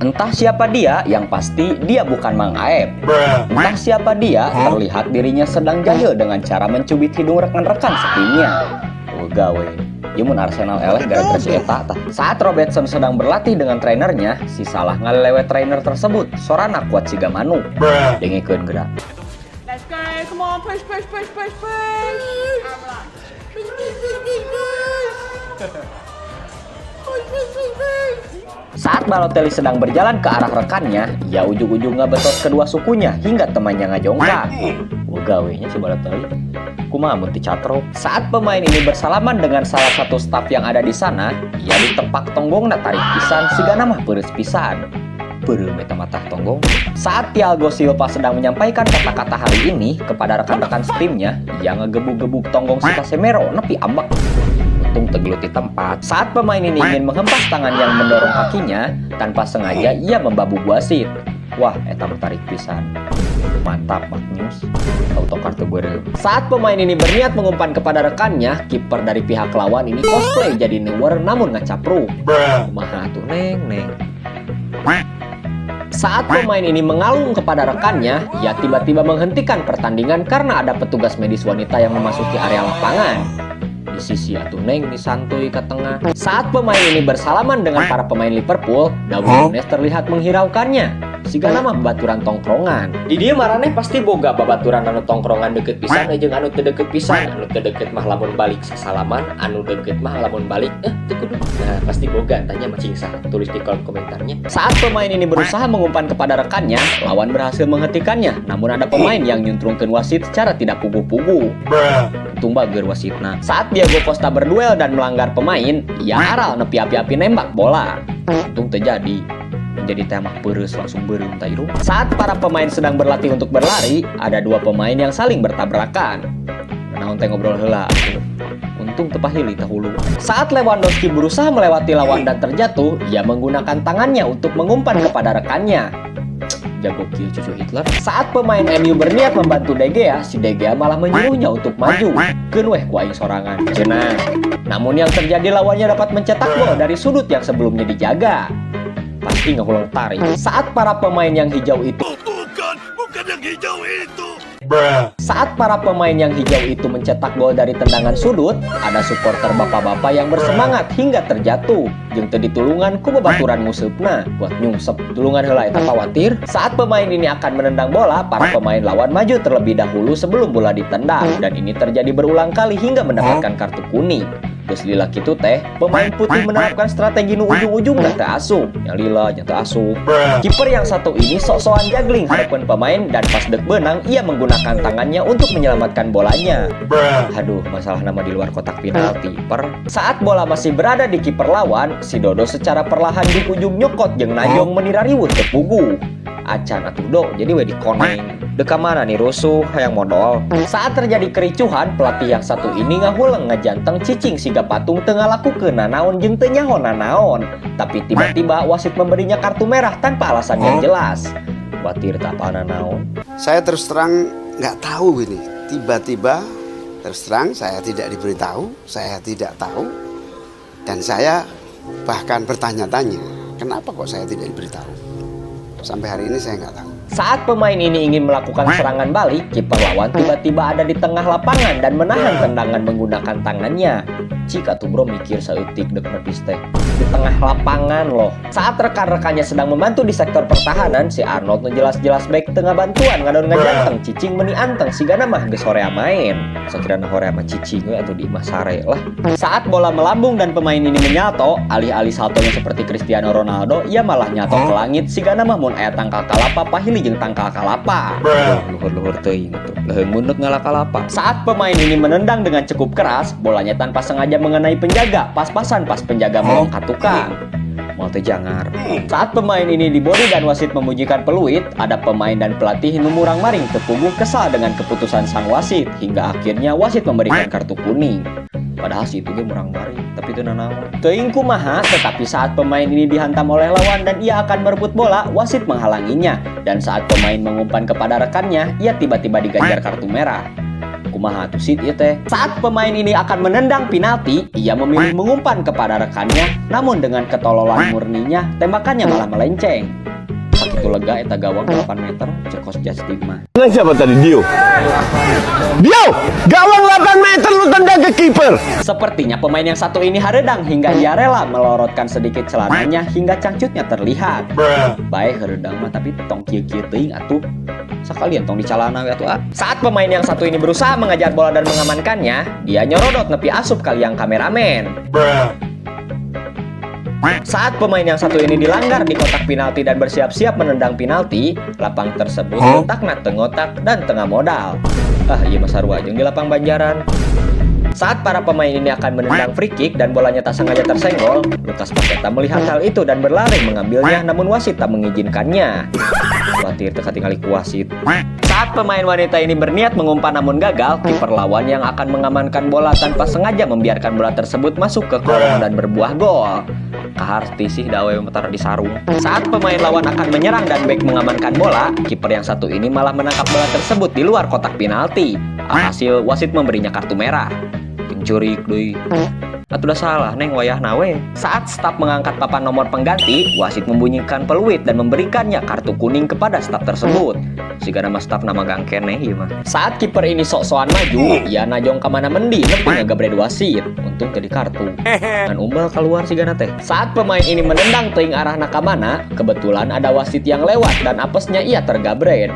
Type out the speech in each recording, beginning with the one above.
Entah siapa dia, yang pasti dia bukan Mang Aep. Entah siapa dia, terlihat dirinya sedang jahil dengan cara mencubit hidung rekan-rekan setimnya. Oh gawe. Ieu mun Arsenal eleh gara-gara si eta tah. Saat Robertson sedang berlatih dengan trainernya, si Salah ngalelewet trainer tersebut, sorana kuat siga manuk. Dengekeun geura. Let's go. Come on, push, push, push, push, push. And relax. Push, push, push, push, push. Push, push, push, push. Saat Balotelli sedang berjalan ke arah rekannya, ia ujug-ujug ngabetot kedua sukunya hingga temannya ngajongkak. Wah, gawenya si Balotelli. Kumaha mun dicatrok. Saat pemain ini bersalaman dengan salah satu staf yang ada di sana, ia ditepak tonggongna tarik pisan, sigana mah peureus pisan. Peureum eta matah tonggong. Saat Thiago Silva sedang menyampaikan kata-kata hari ini kepada rekan-rekan setimnya, ia ngegebuk-gebuk tonggong si Casemiro nepi ambek. Untung teu gelut di tempat. Saat pemain ini ingin menghempas tangan yang mendorong kakinya, tanpa sengaja ia membabuk wasit. Wah, eta tarik pisan. Mantap, Magnus. Auto kartu beureum. Saat pemain ini berniat mengumpan kepada rekannya, kiper dari pihak lawan ini cosplay jadi newer namun ngacapruk. Kumaha tuh, Neng, Neng? Saat pemain ini mengalung kepada rekannya, ia tiba-tiba menghentikan pertandingan karena ada petugas medis wanita yang memasuki area lapangan. Di sisi atuh, Neng, di santuy ke tengah. Saat pemain ini bersalaman dengan para pemain Liverpool, Darwin Núñez terlihat menghiraukannya. Sigana mah babaturan tongkrongan. Di dieu maraneh pasti boga babaturan anu tongkrongan deket pisan jeung anu teu deket pisan. Anu teu deket mah lamun balik sasalaman, anu deket mah lamun balik teu kudu. Nah, pasti boga tanya macing sah. Tulis di kolom komentarnya. Saat pemain ini berusaha mengumpan kepada rekannya, lawan berhasil menghentikannya. Namun ada pemain yang nyuntrungkeun wasit secara tidak puguh-puguh. Untung bager wasitna. Saat Diego Costa berduel dan melanggar pemain, ia aral nepi api-api nembak bola. Untung terjadi. Menjadi tema peres langsung beureum ta irung. Saat para pemain sedang berlatih untuk berlari, ada dua pemain yang saling bertabrakan. Naon teh, ngobrol heula. Untung teu pahili tah hulu. Saat Lewandowski berusaha melewati lawan dan terjatuh, ia menggunakan tangannya untuk mengumpan kepada rekannya. Jago kieu cucu Hitler. Saat pemain MU berniat membantu De Gea, si De Gea malah menyuruhnya untuk maju. Keun weh ku aing sorangan. Cenah. Namun yang terjadi, lawannya dapat mencetak gol dari sudut yang sebelumnya dijaga. Pasti nggak tarik. Saat para pemain yang hijau itu Bukan, bukan yang hijau itu. Saat para pemain yang hijau itu mencetak gol dari tendangan sudut, ada supporter bapak-bapak yang bersemangat hingga terjatuh. Jeung teu ditulungan ku babaturan nguseupna buat nyungsep. Tulungan heula eta, khawatir. Saat pemain ini akan menendang bola, para pemain lawan maju terlebih dahulu sebelum bola ditendang, dan ini terjadi berulang kali hingga mendapatkan kartu kuning. Geus lila kitu teh, pemain putih menerapkan strategi nu ujung-ujungna teu asup. Yang lila nya teu asup. Kiper yang satu ini sok-sokan juggling hareupeun pemain dan pas dek beunang ia menggunakan tangannya untuk menyelamatkan bolanya. Aduh, masalah nama di luar kotak penalti. Per. Saat bola masih berada di kiper lawan, si Dodo secara perlahan di ujung nyokot jeung najong meni rariweuh teu puguh. Acan atuh, Do, jadi we dikoneng. Deka mana nih rusuh, hayang modal. Saat terjadi kericuhan, pelatih yang satu ini ngahuleng ngajanteng cicing siga patung, teu ngalakukeun nanaon jeung teu nyaho nanaon. Tapi tiba-tiba wasit memberinya kartu merah tanpa alasan yang jelas. Watir tak apa nanaon. Saya terus terang nggak tahu ini. Tiba-tiba terus terang saya tidak diberitahu, saya tidak tahu. Dan saya bahkan bertanya-tanya, kenapa kok saya tidak diberitahu? Sampai hari ini saya nggak tahu. Saat pemain ini ingin melakukan serangan balik, kiper lawan tiba-tiba ada di tengah lapangan dan menahan tendangan menggunakan tangannya. Jika tuh bro, mikir saeutik dek nepis teh. Di tengah lapangan loh. Saat rekan-rekannya sedang membantu di sektor pertahanan, si Arnold nu jelas-jelas back tengah bantuan ngadon ngajanteng cicing meni anteng sigana mah geus horea main. Sakirana horea mah cicing we atuh di imah sare lah. Saat bola melambung dan pemain ini menyalto, alih-alih saltonya seperti Cristiano Ronaldo, ia malah nyato ke langit sigana mah mun aya tangkal kalapa pahili jeung tangkal kalapa. Luhur-luhur teuing atuh. Leuheung mun ngala kalapa. Saat pemain ini menendang dengan cukup keras, bolanya tanpa sengaja mengenai penjaga, pas-pasan pas penjaga melong ka tukang. Mau teh jangar. Saat pemain ini dibody dan wasit membunyikan peluit, ada pemain dan pelatih nu murang-maring teu puguh kesal dengan keputusan sang wasit hingga akhirnya wasit memberikan kartu kuning. Padahal sih itu ge murang-maring, tapi itu nanaon. Teuing kumaha, tetapi saat pemain ini dihantam oleh lawan dan ia akan merebut bola, wasit menghalanginya. Dan saat pemain mengumpan kepada rekannya, ia tiba-tiba diganjar kartu merah. Kumaha Kumaha tuh sit ieu teh. Saat pemain ini akan menendang penalti, ia memilih mengumpan kepada rekannya, namun dengan ketololan murninya, tembakannya malah melenceng. Sakitu lega eta gawang 8 meter, cek Coach Justin mah. Nah, siapa tadi? Dio. Dio, gawang 8 meter lu tendang ke kiper. Sepertinya pemain yang satu ini hareudang hingga ia rela melorotkan sedikit celananya hingga cangcutnya terlihat. Bae hareudang mah, tapi tong kieu-kieu teuing atuh. Sekalian tong di calana we atuh ah. Saat pemain yang satu ini berusaha mengejar bola dan mengamankannya, dia nyorodot nepi asup ka liang kameramen. Saat pemain yang satu ini dilanggar di kotak penalti dan bersiap-siap menendang penalti, lapang tersebut letakna teu ngotak dan teu ngamodal. Ah, ieu mah sarua jeung di lapang Banjaran. Saat para pemain ini akan menendang free kick dan bolanya tak sengaja tersenggol, Lucas Paqueta melihat hal itu dan berlari mengambilnya, namun wasit tak mengizinkannya. Khawatir teu katingali ku wasit. Saat pemain wanita ini berniat mengumpan namun gagal, kiper lawan yang akan mengamankan bola tanpa sengaja membiarkan bola tersebut masuk ke kolong dan berbuah gol. Kaharti sih da awewe mah di sarung. Saat pemain lawan akan menyerang dan bek mengamankan bola, kiper yang satu ini malah menangkap bola tersebut di luar kotak penalti. Alhasil wasit memberinya kartu merah. Pencuri deui. Atuh udah salah, neng, wayahna we. Saat staf mengangkat papan nomor pengganti, wasit membunyikan peluit dan memberikannya kartu kuning kepada staf tersebut. Siga nama staf nama gang keneh ieu mah. Saat kiper ini sok-sokan maju, ia najong ka mana mendi nepi ngegabred wasit. Untung teu di kartu. Ngan umbal keluar sigana teh. Saat pemain ini menendang teuing arahna ka mana, kebetulan ada wasit yang lewat dan apesnya ia tergabret.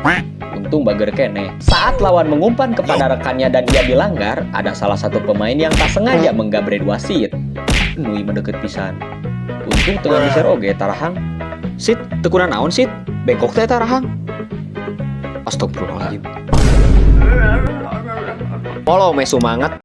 Untung bager keneh. Saat lawan mengumpan kepada rekannya dan ia dilanggar, ada salah satu pemain yang tak sengaja menggabret wasit. Nui mendeket pisan. Untung tengah miser oge eta rahang. Sit, teu naon sit? Bengkok teh eta rahang. Astagfirullahaladzim. Follow me semangat.